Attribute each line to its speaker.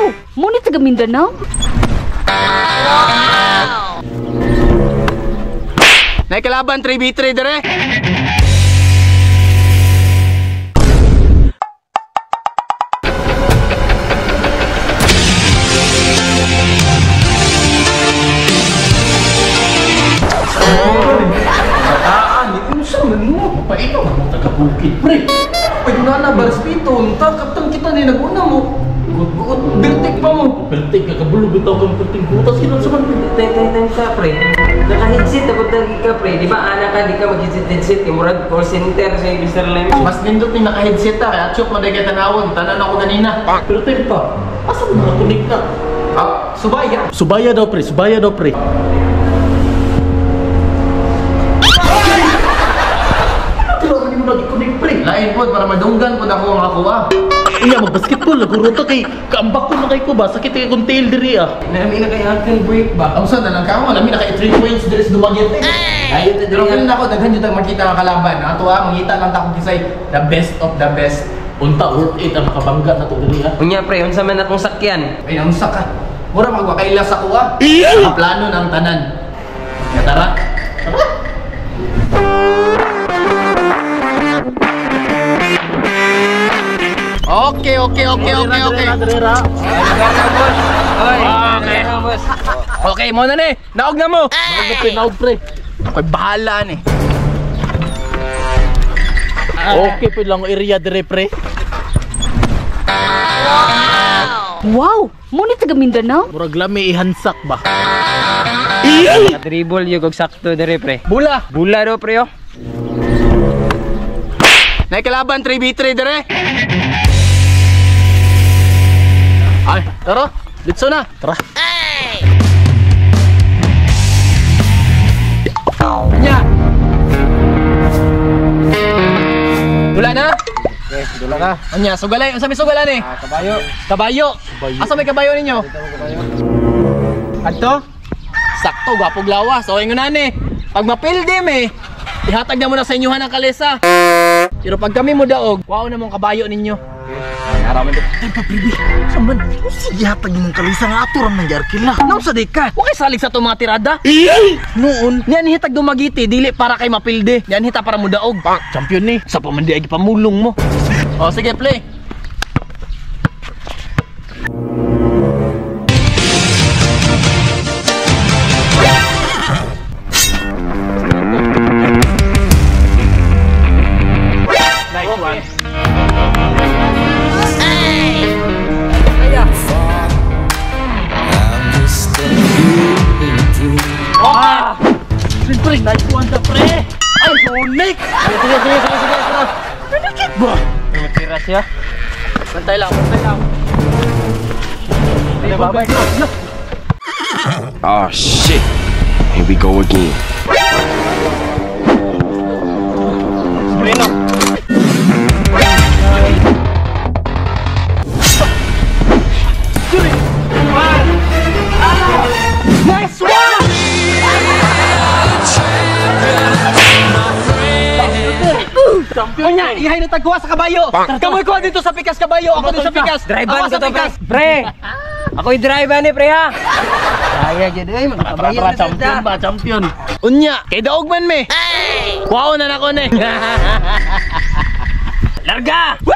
Speaker 1: Wow! Muna taga Mindanao?
Speaker 2: Wow! Naikalaban 3v3 dire.
Speaker 3: Bataan, unsa man mo?
Speaker 4: Paino mo taga-bukid, pre.
Speaker 3: Pwede na na, baras pito. Unta, kaptang kita ni nag-una mo. Guot-guot, birtik pa mo.
Speaker 4: Perting, kakabulo bitaw kang perting butas. Kinon sa man.
Speaker 5: Tay, sa pre. Naka-headset ako tagi ka, pre. Di ba ana ka, di ka mag-headset, headset. Murag call center sa Mr. Lem.
Speaker 2: Mas nindot ni naka-headset ta. Kaya chok, maday kay tanawon. Tanan ako ganina.
Speaker 4: Pero tayo pa, asa mo nakakunik na?
Speaker 3: Ah, subaya.
Speaker 4: Subaya daw, pre. Subaya daw, pre. Ano mo nagikunik, pre?
Speaker 2: Lain po, para madunggan po ako ang akuha.
Speaker 4: Iya, mag-basketball. Naguro ta kay kaambak ko na kay ko ba? Sakit kay kong tail diri ah.
Speaker 5: Nami na kay ankle break ba?
Speaker 2: Ang saan na lang ka mo, alam na kay 3 points diri sa Dumaguete.
Speaker 5: Ayun ta
Speaker 2: Pero
Speaker 5: diri.
Speaker 2: feel na ako, daghan jud ang makita ang kalaban. Ato ah, mangita lang ta kung kisay the best of the best.
Speaker 4: Unta, worth it ang makabangga na to diri ah.
Speaker 5: Unya pre, unsa man akong sakyan?
Speaker 2: Ay, naunsa ka. Mura magwakaila sa kuha. Ang plano ng tanan. Ya, tara. Tara. Okay.
Speaker 5: Okay.
Speaker 2: Okay, mo na ni. Naog na mo.
Speaker 4: Naog na pre, naog pre.
Speaker 2: Ako'y bahala ni.
Speaker 4: Okay po lang area dire pre.
Speaker 1: Wow! Muna taga Mindanao?
Speaker 4: Murag lami ihansak ba?
Speaker 5: Dribble yung og sakto dire pre.
Speaker 2: Bula.
Speaker 5: Bula do pre oh.
Speaker 2: Naikalaban 3v3 dire. Ay, tara. Litso na.
Speaker 4: Tara.
Speaker 2: Nya. Dula na?
Speaker 5: Okay, dula na.
Speaker 2: Anya, sugalay. Unsa may sugalan eh?
Speaker 5: Ah, kabayo.
Speaker 2: Kabayo. Asa may kabayo ninyo?
Speaker 5: Kabayo.
Speaker 2: Adto? Sakto, gwapog lawas. O, ingon na ni. Pag mapildi me, ihatag na mo na sa inyuhan ang kalesa. Pero pag kami mo daog, wao na mong kabayo ninyo.
Speaker 4: Ay, pa, pre. Saman, sige hatag mong kalisa nga ato ram nang giarkila.
Speaker 2: Nung sa di ka, wa kay salig sa itong mga tirada.
Speaker 4: Noon,
Speaker 2: Niyan hitag Dumaguete, dili para kay mapildi. Niyan hita para mo daog.
Speaker 4: champion ni.
Speaker 2: Sa pamandi ay pamulong mo. O sige, play. Nice one.
Speaker 4: Ah! Pre, nice one ta pre. Ay, sonik. Sige, sige, sige, sige, sige. Pinakit ba?
Speaker 5: Tira siya.
Speaker 2: Bantay lang, bantay lang.
Speaker 5: Bye bye.
Speaker 6: Oh shit. Here we go again.
Speaker 2: Breno. Nice one! Unya, ihay na tagkuha sa kabayo. Kamoy kuha dito sa pikas kabayo. Ako dito sa pikas.
Speaker 5: Drive
Speaker 2: Ako
Speaker 5: ko
Speaker 2: sa
Speaker 5: to pre.
Speaker 2: pikas.
Speaker 5: Pre. Ako'y drive ni pre ha. Kaya gyud ay mga kabayo
Speaker 4: Tara,
Speaker 5: na
Speaker 4: champion
Speaker 5: sad
Speaker 4: ba, champion.
Speaker 2: Unya, kay daog man me. Kuha na nako ni. Larga! Woo!